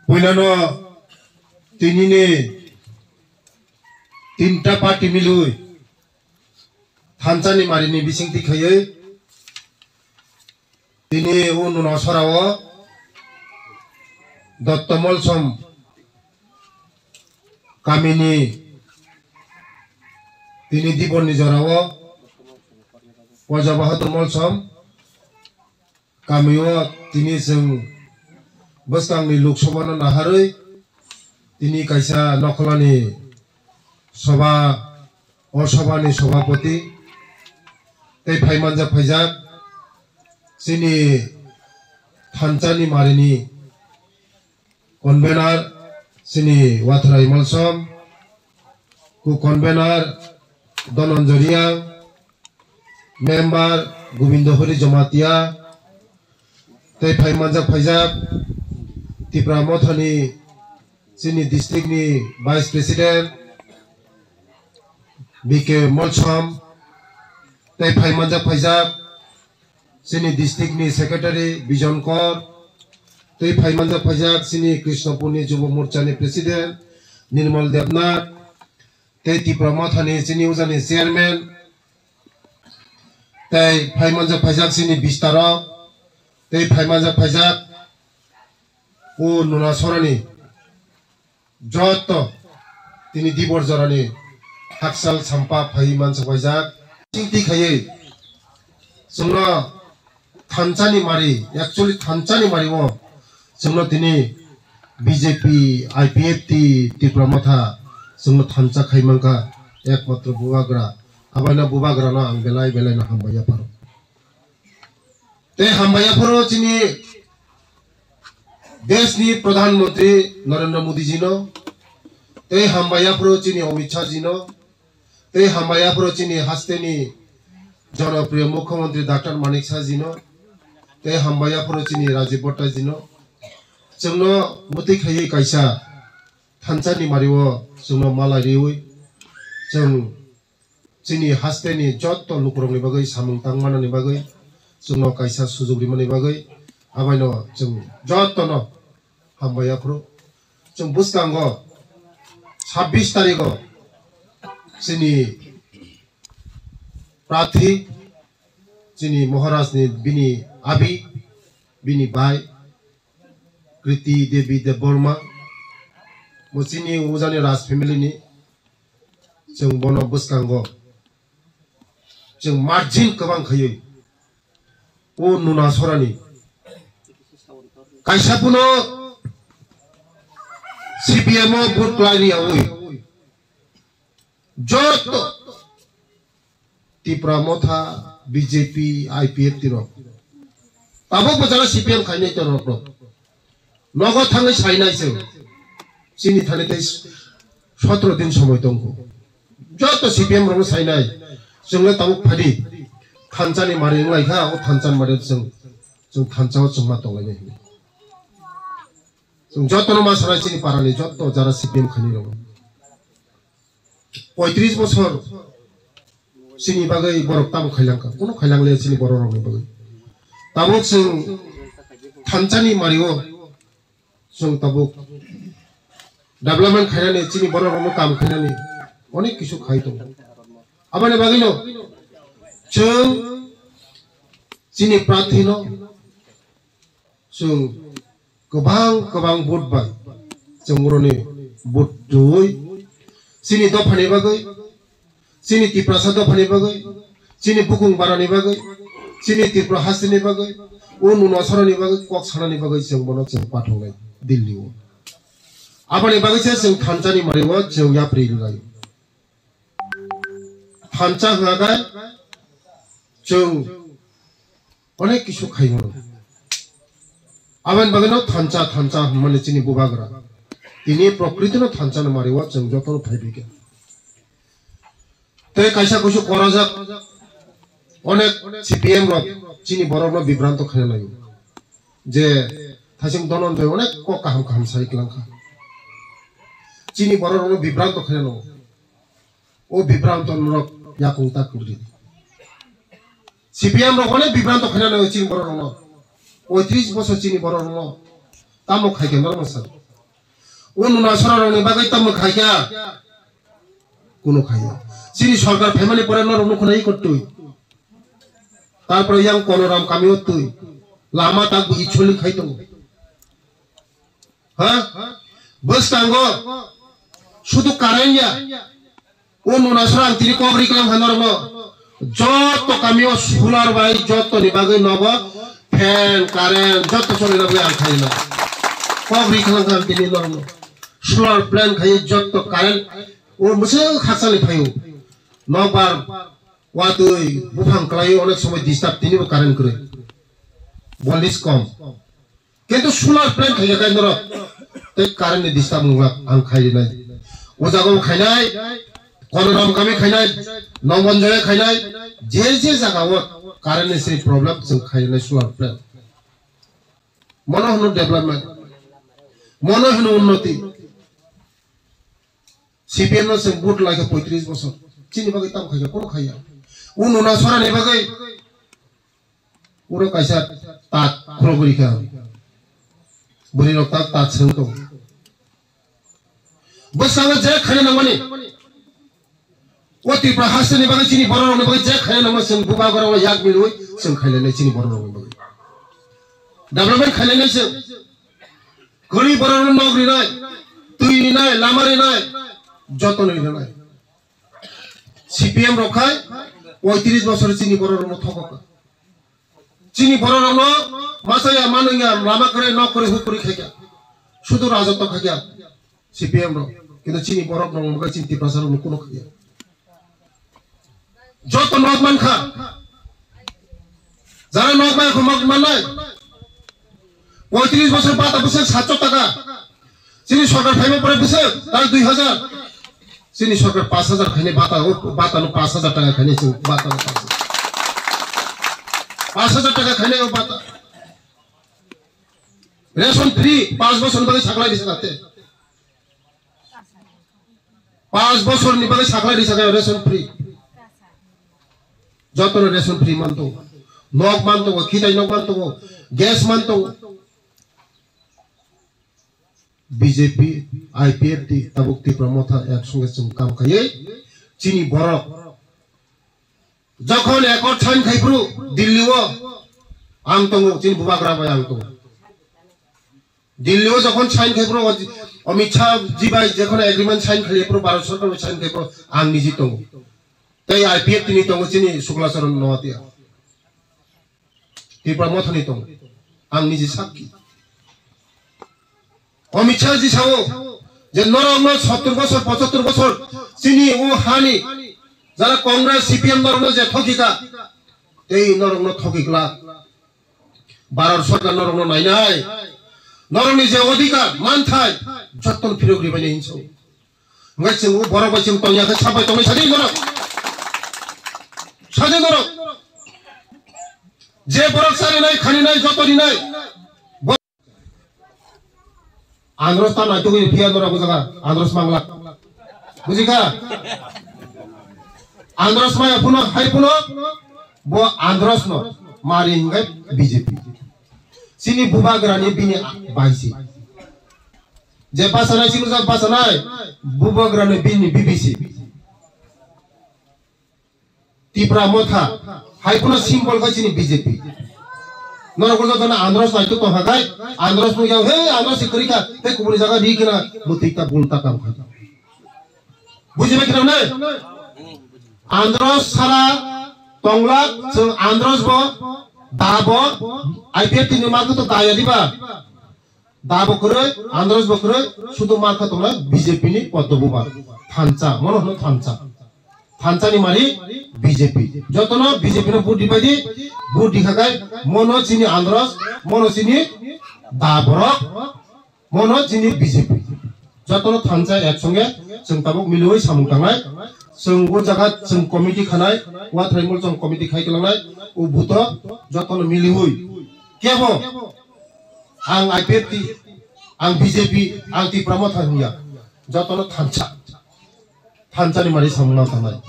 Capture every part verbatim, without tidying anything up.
Puilano tinini tinta party milwi thansa ni mari ni bisingtwi khaiwi tini o Nunasora o Dotto Molsom kamini tini Dibor ni jora o Poja Bahadur Molsom kamio tini chwng bwskangni Lok Sabha no naharwi tini kaisa nokholani soba, o sobani sobapoti tei phaimanjak phaijak chini thansa ni mari ni convener chini Watharai Molsom, co-convener Dhananjay Reang, member Gobindo Hari Jamatia, tei phaimanjak phaijak Tipra Mothani chini district ni vice president B K Molsom, tei phaimanjak phaijak chini district ni secretary Bijon Kor, tei phaimanjak phaijak chini Krishnapur ni Jubo Morcha ni president Nirmal Debnath, tei Tipra Mothani chini ujani chairman, tei phaimanjak phaijak chini bistarok, tei phaimanjak phaijak o Nunasora ni joto tini Dibor jorani hakchal sampa phaiwi mansa phaijak. Chingti khaiwi chwngno thansa ni mari, actually thansa ni mari o chwngno tini B J P, I P F T, Tipra Motha chwngno thansa khai mankha ekmatro Bubagra. Abaino Bubagrano ang belai belaino hambai yapharo. Tei hambai yapharo chini deshni Pradhan Mantri Narendra Modi jino, tei hambai yapharo chini Amit Shah jino, tei hambai yapharo chini hasteni jonopriyo Mukhyamantri Doctor Manik Shah jino, tei hambai yapharo chini Rajiv Bhatta jino. Chwngno mwtwi khaiwi kaisa thansa ni mari o chwngno malai riwi chwng chini hasteni jotto lukurokni bagwi samung tangmanani bagwi chwngno kaisa sujuk rimani bagwi abaino chwng jottono hambai yaphuru. Chwng bwskango sabbish tarigo chini prathi, chini Maharajni bini abi, bini bai, Kriti Devi Debbarma, bo chini ujani Raj family ni, chwng bono bwskango chwng margin kwbang khaiwi o Nunasorani kaisa phano C P M o vote kwlai riyawi joto Tipra Motha, B J P, I P F T rok. Tabuk bo jara C P M khainai to rok rok. Nogo thangwi sainai se. Chini thani tei sotro din somoi tongkho. Joto C P M rokno sainai. Chwngno tabuk phadi. Thansa ni mari wnglai kha, o thansa ni mari chwng, chwng thansa o chwngma tonglainai hinwi. Chwng jotono ma sanai chini parani joto jara C P M khainai rok. Poitris bosor chini bagwi borok tamo khailang kha, kuno khailang le chini borok rokni bagwi. Tabuk chwng thansani mario chwng tabuk development khainani chini borok rokno kam khainani onek kisu khai tongo. Aboni bagwino chwng chini prathino chwng kwbang kwbang vote bai chwng boroni vote rwwi chini dophani bagwi, chini Tiprasa dophani bagwi, chini bukung barani bagwi, chini Tripura hasteni bagwi, o Nunasorani bagwi kok sanani bagwi chwng bono chwng pathoknai Delhi o. Aboni bagwi se chwng thansani mario chwng yapri rwlaio. Thansa hwnkha khe chwng onek kisu khaimano. Aboni bagwino thansa, thansa hwnmani chini bubagra. Tini prokriti no thansa no mario chwng jotono phaibai khe. Tei kaisa kusu korajak onek C P M rok chini borok no bibranto khaina laio. Je Thaising Dhananjay onek kok kaham kaham sai kwlangkha. Chini borok rok no bibranto khaina laio. O bibranto norok yakung ta kwrwi. C P M rok onek bibranto khaina nango chini borok rokno. Poitris bosor chini borok rokno. Tamo khaikhe norok no sal. O nuna sora rokni bagwi tamo khaikha? Kuno khaiya. Chini sorkar phaimani pore norok no khunai kottwi. Tarpore yang Konoram kami o twi. Lama tak bu icholi khai tongo. Ha? Bwskango sudu current ya. O nuna sora ang tini kok ri klam hai norokno. Jotto kamio solar bai jotto ni bagwi nogo fan, current jotto choli bagwi ang khaina. Kok ri klam kha ang tini norokno. Solar plant khai jotto current o mwswk khakchangni phaio. Nokbar watwi buphang kwlaio onek somoi disturb tini bo current kwrwi. Voltage kom. Kintu solar plant khaikha khe norok tei current ni disturb wngla ang khainai. O jaga o khainai, Konoram kami khainai, Nongmanjaya khainai, je je jaga o current ni sini problem chwng khainai solar plant. Mono hwno development, mono hwno unnoti. C P M no chwng vote laikha poitris bosor, chini bagwi tamo khaikha, kono khaiya. O nuna sorani bagwi Uro kaisa tak khulogwi rikha. Bwrwi rok tak tak swng tong. Bwskango je khaina nangmani. O Tripura hasteni bagwi chini borok rokni bagwi je khaina nangma chwng bubagra o yak milwi chwng khainai chini borok rokni bagwi. Development khainai chwng. Kwrwi borok rok nok rinai, twi rinai, lama rinai, joto rinai. C P M rok khai poitris bosor chini borok rokno thokok. Chini borok rokno masa ya manung ya lama kwrwi nok kwrwi huk kwrwi khaikha. Sudu rajotto khaikha C P M rok. Kintu chini borok rok mungkha chini Tiprasa rokno kuno khaikha. Joto nok mankha. Jara nok mai khumok manai. Poitris bosor bata bwswk satso taka. Chini sorkar phaima pore bwswk tak dui hajar. Chini sorkar pash hajar khainai bata, o bata no pash hajar taka khainai chwng bata no pash hajar. Pash hajar taka khainai o bata. Ration free pash bosor bagwi saklai risa kate. Pash bosor ni bagwi saklai risa kate ration free. Joto no ration free manto. Nok manto, khitai nok manto, gas manto. B J P, I P F T, tabuk Tipra Motha ek songe chwng kam khaiwi chini borok jokhon accord sign khai phuru Delhi o ang tongo, chini bubagra bai ang tongo. Delhi o jokhon sign khai phuru Amit Shah ji bai jokhon agreement sign khai phuru Bharat Sarkar bai sign khai phuru ang niji tongo. Tei I P F T ni tongo chini Sukla Charan Noatia. Tipra Mothani tong. Ang niji sakki. Amit Shah ji sao je norokno sottor bosor, pochattor bosor chini o hani jara Congress, C P M norokno je thokika, tei norokno thokikla. Bharat Sarkar norokno nainai. Norokni je odhikar, manthai, jotto phirok ribaini hinso. Hwnkhe chwng o borok bai chwng tongya khe sabai tongwi sadi norok. Sadi norok. Je borok charinai, khaninai, joto rinai. Bo-, Andros ta naitugwi phiya norok o jaga. Andros mangla. Bujikha? Andros maya phuno, hai phuno. Bo Andros no mari hwnkhe B J P. Chini bubagrani bini baisi. Je bachanai chini jak bachanai, bubagrani bini B B C. Tipra Motha, hai phano symbol khe chini B J P. Norok joto no Andros naituk tongkha khai, Andros nukya, "He, Andros se kwrwi kha, he kubuni jaga ri khna, mwtwi ta bul ta kam kha." Bujibai khna nai? Andros sara tonglak, chwng Andros bo, da bo, I P F T ni market to da ya diba? Da bo kwrwi, Andros bo kwrwi, sudu market tonglak B J P ni Padma Buba. Thansa, mono hwno thansa. Thansa ni mari B J P. Jotono B J P no vote di pai di, vote di khakai, mono chini Andros, mono chini da borok, mono chini B J P. Jotono thansa ek songe chwng tabuk milwi samung tangnai. Chwng o jaga chwng committee khanai, Wathrai Mul chwng committee khai kwlangnai, o buto jotono miliwi. Kebo ang I P F T, ang B J P, ang Tipra Motha hwnya. Jotono thansa. Thansa ni mari samung nang tangnai.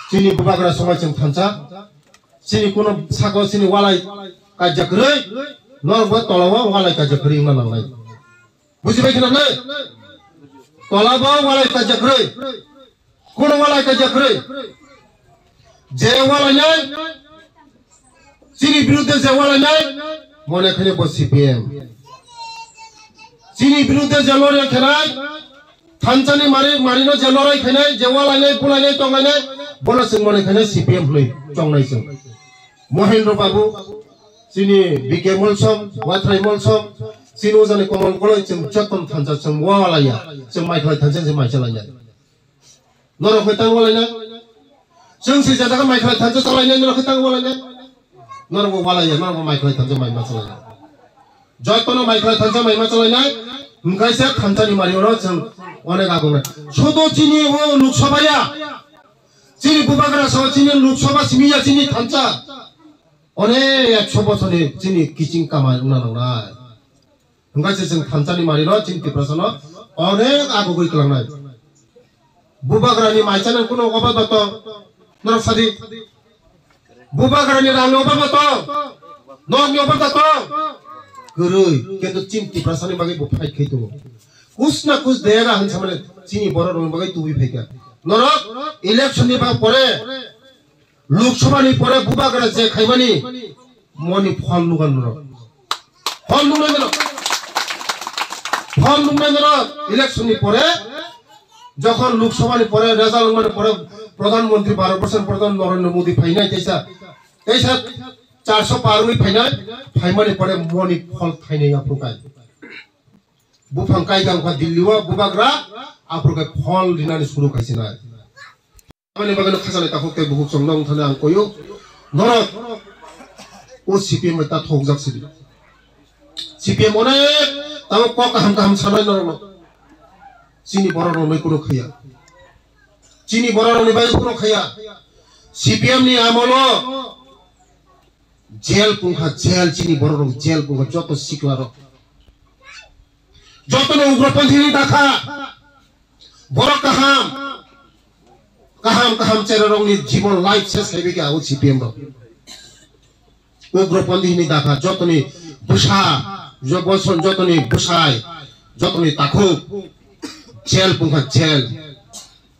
Chini bubagra somai chwng thansa. Chini kuno sako chini walai kaijak rwi. Norok bo tola o walai kaijak kwrwi wngna nangnai. Bujibai khna nai? Tola bo walai kaijak kwrwi. Kuno walai kaijak kwrwi. Je walainai, chini birudde je walainai, mone khani bo C P M. Chini birudde je lorai khenai, thanchani mari, marino je lorai khenai, je walainai, bulainai, tonglainai, bono chwng mone khani C P M hwnwi chongnai chwng. Mohendro Babu, chini B K Molsom, Wathrai Molsom, chini ojani Komol Goloi chwng jotono thansa chwng walaiya, chwng maikhlai thansa chwng maichalaiya. Norok hoi tang walaina? Chwng si jajak maikhlai thansa chalaina norok hoi tang walaina? Norok bo walaiya, norok bo maikhlai thansa maima chalaina. Jotono maikhlai thansa maima chalaina, hwnkhe se thansa ni mari oro chwng onek agung nai. Sodo chini o Lok Sabha ya, chini bubagra so chini Lok Sabha simi ya chini thansa. Onek ekso bosorni chini kiching kamai wngna nangnai. Hwnkhe se chwng thansa ni mari no chini Tiprasa no onek agugwi kwlangnai. Bubagra ni maisa nang kuno obo bato norok sadi. Bubagra ni rang ni obo bato. Nok ni obo bato. Kwrwi, kintu chini Tiprasa ni bagwi bo fight khai tongo. Kus na kus dega han samani chini borok rok ni bagwi tubui phaikha. Norok election ni ba pore Lok Sabha ni pore bubagra je khaimani moni phol nugan norok. Phol nugnai norok. Phol nugnai norok election ni pore jokhon Lok Sabha ni pore result wngmani pore Pradhan Mantri Bharat Borshor Pradhan Narendra Modi phainai teisa teisa charso par wngwi phainai phaimani pore moni phol thainai yaphukai. Buphang kai kang kha Delhi o bubagra aphuru kai phol rinani suru kaisinai. Aboni bagwi no khasani takhuk tei bukhuk chwng nong thani ang koyo. Norok o C P M bai ta thokjak sidi. C P M onek tamo kok kaham kaham sanai norok no. Chini borok rok nai kuno khaya. Chini borok rok ni bai kuno khaya. C P M ni amolo jail pungkha jail chini borok rok jail pungkha joto sikla rok. Jotono ugroponthi ni dakha. Borok kaham. Kaham kaham cherarokni jibon life ses khaibikha o C P M rok. Ugroponthi ni dakha jotoni bwsa, jo-, boson jotoni bwsai, jotoni takhuk, jail pungkha jail.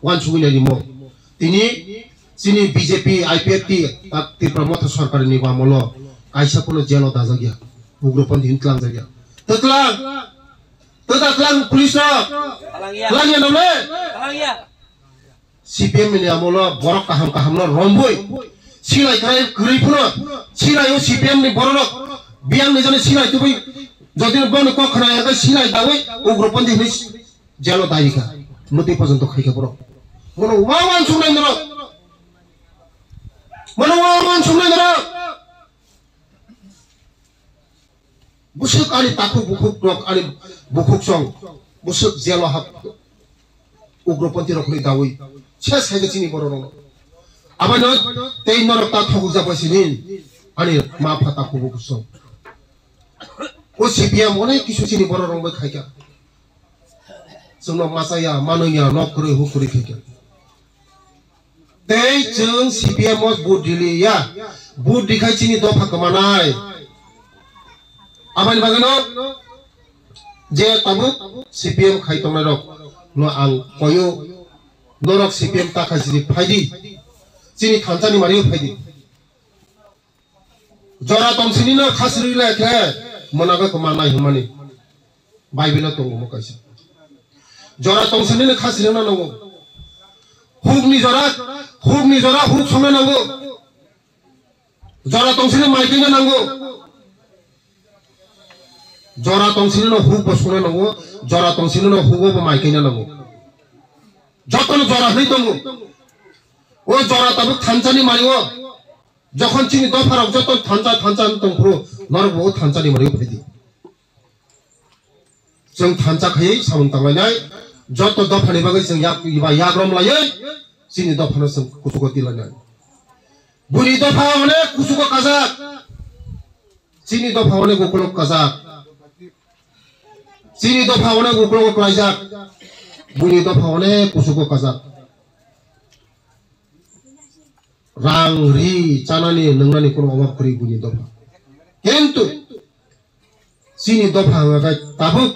Wansugwi nai rimo. Tini chini B J P, I P F T, tak Tipra Motha Sarkar ni amolo kaisa kono jail o dajak ya. Ugroponthi ni tlang jak ya. Twtlang! Twtlang police rok! Twlang ya nole? C P M ni amolo borok kaham kaham no romboi. Silai kwrai kwrwi phano. Silai o C P M ni borok rok. Biyang ni jani silai tubui. Jodi boni kok khna ya silai dawi ugroponthi ni jail o dai rikha. Mwtwi pojonto khaikha borok. Bono wa wansuknai norok. Bono wa wansuknai norok. Bwswk ani takhuk bukhuk rok ani bukhuk song. Bwswk jail o hap. Ugroponthi rok ni dawi. Ses hai chini borok rok. Abano tei norok ta thokjak bai sini. Ani ma pha takhuk bukhuk song. O C P M onek kisu chini borok rok bai khaikha. Chwngno machaya, manoya, nok kwrwi, huk kwrwi khaikha. Tei chwng C P M o vote riliya, vote rikhai chini dopha kwmanai. Aboni bagwino je tabuk C P M khai tongnai rok no ang koyo, norok C P M ta khai chini phaidi, chini thansa ni mario phaidi. Jora tong sini no khasiri le khe managa ko manai hwnmani. Bible o tongo mo kaisa. Jora tong sini no khasiri no nango. Huk ni jora, huk ni jora huk songna nango. Jora tong sini mai kina nango. Jora tong sini no huk bo songna nango. Jora tong sini no huk bo mai kina nango. Joto no jora hwnwi tongo. O jora tabuk thansa ni mai o. Jokhon chini dopha rok joto thansa thansa wng tong phuru norok bo o thansa ni mari phai di. Chwng thansa khaiwi samung tanglainai joto dopha ni bagwi chwng yak ba yak rom laiwi chini dopha no chwng kuchugo tilainai. Buni dopha onek kuchugo kajak. Chini dopha onek ukulok kajak. Chini dopha onek ukulok klaijak. Buni dopha onek kuchugo kajak. Rang ri chanani nwngnani kono obab kwrwi buini dopha. Kintu Chini dopha hwnka khe tabuk.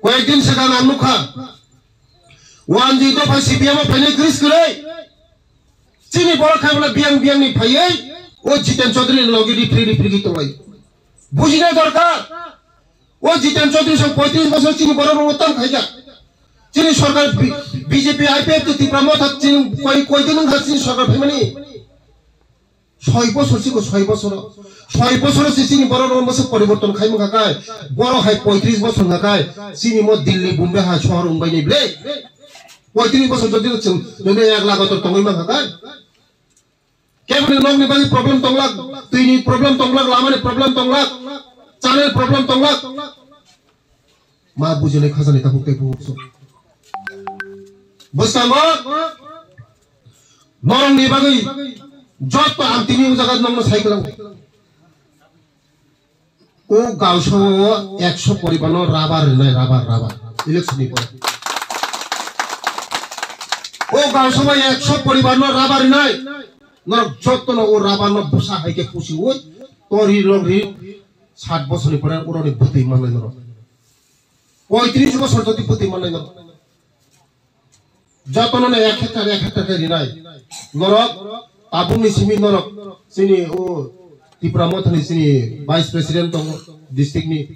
Koyekdin swkang ang nukha. Wanjwi dopha C P M o phainai kwrwi kwrwi. Chini borok khai bola biyang biyang ni phaiwi o Jiten Chaudhary ni logi ripri ripri khe tonglai. Bujina dorkar. O Jiten Chaudhary song poitris bosor chini borok rok tam khaijak. Chini sorkar B-, B J P I P F to Tipra Motha chini koi, koidin wngkha chini sorkar phaimani. Soi bosor siko soi bosor. Soi bosor se chini borok rok masa poriborton khai mangkha kai. Borok hai poitris bosor wngkha kai. Chini mo Delhi, Bombay ha sohor wngbai ni ble. Poitris bosor jodi chwng, jodi ek lakh kotor tongwi mangkha kai. Keboni nokni bagwi problem tonglak, twini problem tonglak, lamani problem tonglak, chanani problem tonglak. Ma bujinai khajani takhuk tei bukhuk song. Bwskango norokni bagwi jotto ang tini o jaga nokno sai kwlango. O gausao ekso poribarno rabar rinai, rabar, rabar. Election ni pore. O gausao ekso poribarno rabar rinai. Norok jottono o rabarno bwsa hai khe pusi oi, tori lok ri, sat bosorni pore oroni bwtwi manai norok. Poitris bosor jodi bwtwi manai norok. Jotono no ek hektar, ek hektar khe rinai. Norok, tabukni simi norok, chini o Tipra Mothani chini Vice President tongo, district ni,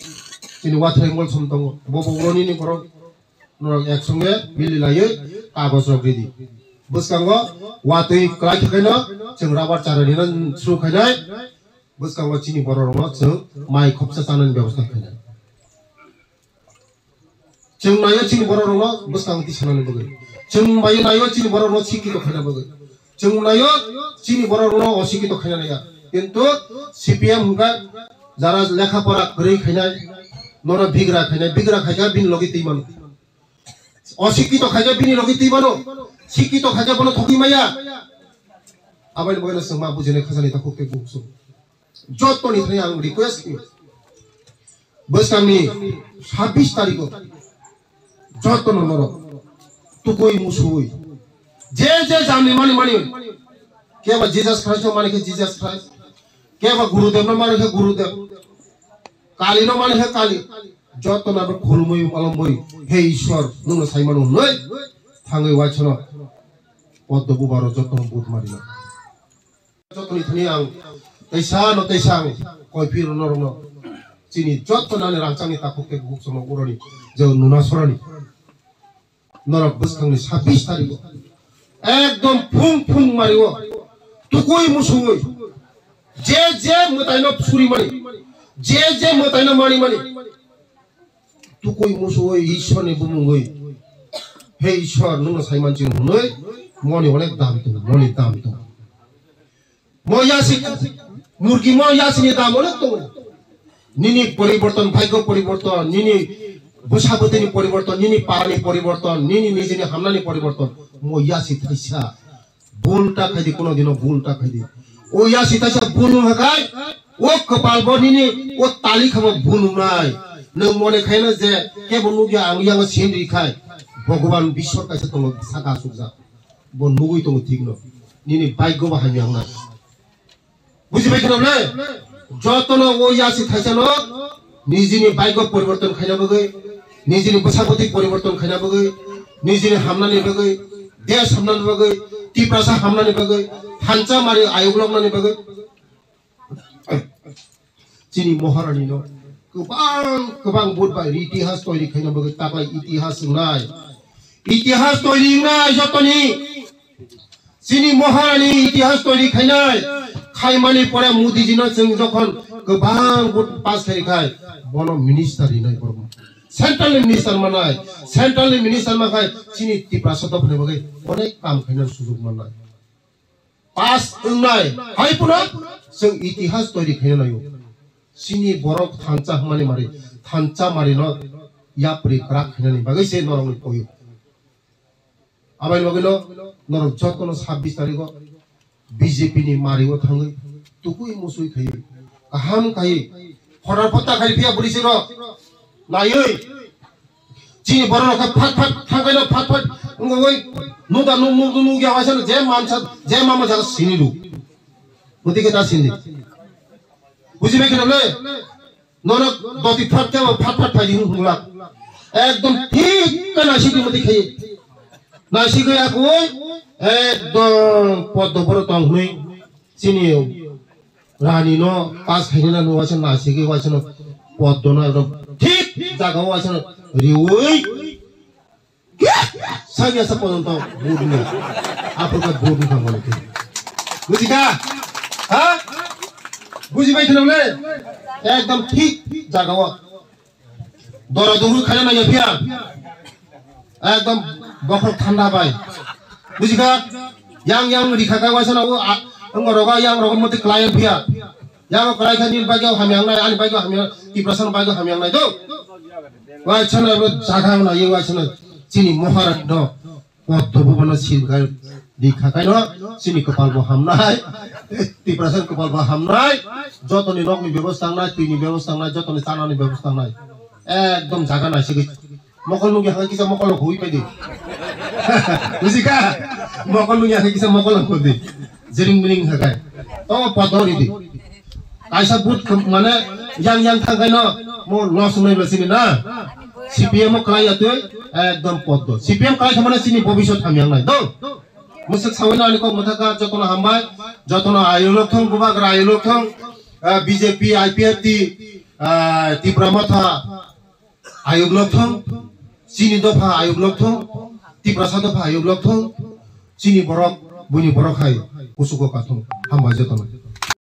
chini Wathrai Molsom tongo. Bo bo roni ni borok, norok ek songe mili laiwi kagoj rok ridi. Bwskango watwi kwlai khe no chwng rabar chara rina suru khainai. Bwskango chini borok rokno chwng mai khopsa chanani bebosta khainai. Chwng naio chini borok rokno bwskang twi sanani bagwi. Chwng bai naio chini borok rokno sikito khaina bagwi. Chwng naio chini borok rokno osikito khaina naiya. Kintu C P M hwnkha jara lekha pora kwrwi khainai, nono bigra khainai, bigra khaikha bini logi twi mano. Osikito khaikha bini logi twi mano. Sikito khaikha bono thogwi maya. Aboni bagwino chwng ma bujinai khajani takhuk tei bukhuk song. Jottoni thani ang request khaio. Bwskangni sabbish tarikho jottono norok tukui musui je je jamni mani mani keba Jesus Christ no mani khe Jesus Christ, keba Gurudev no mani khe Gurudev, Kali no mani khe Kali, jottono abo khulumui malomui he Ishwar nwngno saimano hwnwi thangwi waisano poddo bubaro jottono but marino. Jotoni thani ang teisa no teisa ang koiphir norokno chini joto nani rangchakni takhuk tei bukhuk sono uroni je nuna sorani norok bwskangni sabbish tarikho ekdom phung phung mario tukui musui je je mwtaino suri mani je je mwtaino mani mani tukui musui Ishwarni bumungwi he Ishwar nwngno saiman chini hwnwi moni onek dam tongo moni dam tongo. Mo yasi murgi mo yasini dam onek tongo. Nini poriborton, bhagyo poriborton, nini bwsa bwtwini poriborton, nini parani poriborton, nini nijini hamnani poriborton. Mo yasi thaisa bul ta khaidi, kono dino bul ta khaidi. O yasi thaisa bul wngkha khai, o kwpal bo nini, o tali khabo bul wngnai. Nwng mone khaina je kebo nukya ang yang sin ri khai. Bhagwan Ishwar kaisa tongo saka asukjak. Bo nugwi tongo thikno. Nini bike go bahai yang na. Buji bai khna le? Jotono o yasi thaisano nijini bike go poriborton khaina bagwi, nijini bwsabwtwi poriborton khaina bagwi, nijini hamnani bagwi, desh hamnani bagwi, Tiprasa hamnani bagwi, thansa mari ayuk loknani bagwi. Chini Maharani no kwbang kwbang but bai itihas toiri khaina bagwi taklai itihas wngnai. Itihas toiri wngnai jotoni. Chini Maharani itihas toiri khainai. Khaimani pore Modiji no chwng jokhon kwbang but pass khai khai bono minister rinai borok. Central ni minister manai. Central ni minister mankhai chini Tiprasa dophani bagwi onek kam khaina sujug manai. Pass wngnai hai phano chwng itihas toiri khaina naio. Chini borok thansa hwnmani mari, thansa marino yapri kwrak khainani bagwi se norokni koyo. Aboni bagwino norok jotono sabbish tarikho B J P ni mario thangwi tukui musui khaiwi kaham khaiwi khorang phatta khai phiya bwrwi siro naiwi. Chini borok rok khe phat phat thangkaino phat phat wngwi nuda nuk nuk nuk ya waisa je mansa je mama jaga sini lu. Muti khe ta sini. Buji bai kheno le. Norok doti phat khe phat phat phai di hwnglak. Ekdom thik khe naisik di mati khaye. Naisik ya koi ekdom poddo boro tong hwnwi chini rani no pas khainai no waisa naisik waisa no poddo no ekdom thik jaga o waisa no riwi Sanya sa porjonto vote niya. Apor ka vote ni khamani. Bujika? Ha? Buji bai khna le? Ekdom thik jaga o. Dora duru khana na yapia. Ekdom bokhol thanda bai. Bujika? Yang yang rikha ka waisa na o ang roga yang roga mati klai pia. Yang klai kha ni bagyo hamyang nai, ani bagyo hamyang, Tiprasa bagyo hamyang nai do. Waisa na ro jaga na ye waisa na chini moharaj no. Poddo bubana silga di khakai no chini kopal bo hamnai. Tiprasa kopal bo hamnai. Jotoni rok ni bebosta nai, twi ni bebosta nai, jotoni chana ni bebosta nai. Ekdom jaga nai sigi. Mokol nungya hai kisa mokol no hui pedi. Bujika? Mokol nungya hai kisa mokol no hui di. Jering miring hakai. To poddo ri di. Kaisa but mane yang yang thangkai no mo loss nai bla sini na. C P M o klai atwi ekdom poddo. C P M klai khamane chini bobisot hamyang nai. Do. Musuk sawina ani kok muthaka jotono hambai. Jotono ayulok thong bubagra ayulok thong. B J P, I P F T, Tipra Motha. Ayuk lok thung, chini dopha ayuk lok thung, Tiprasa dopha ayuk lok thung, chini borok, buini borok hai kusugo kathung, hambai jotono.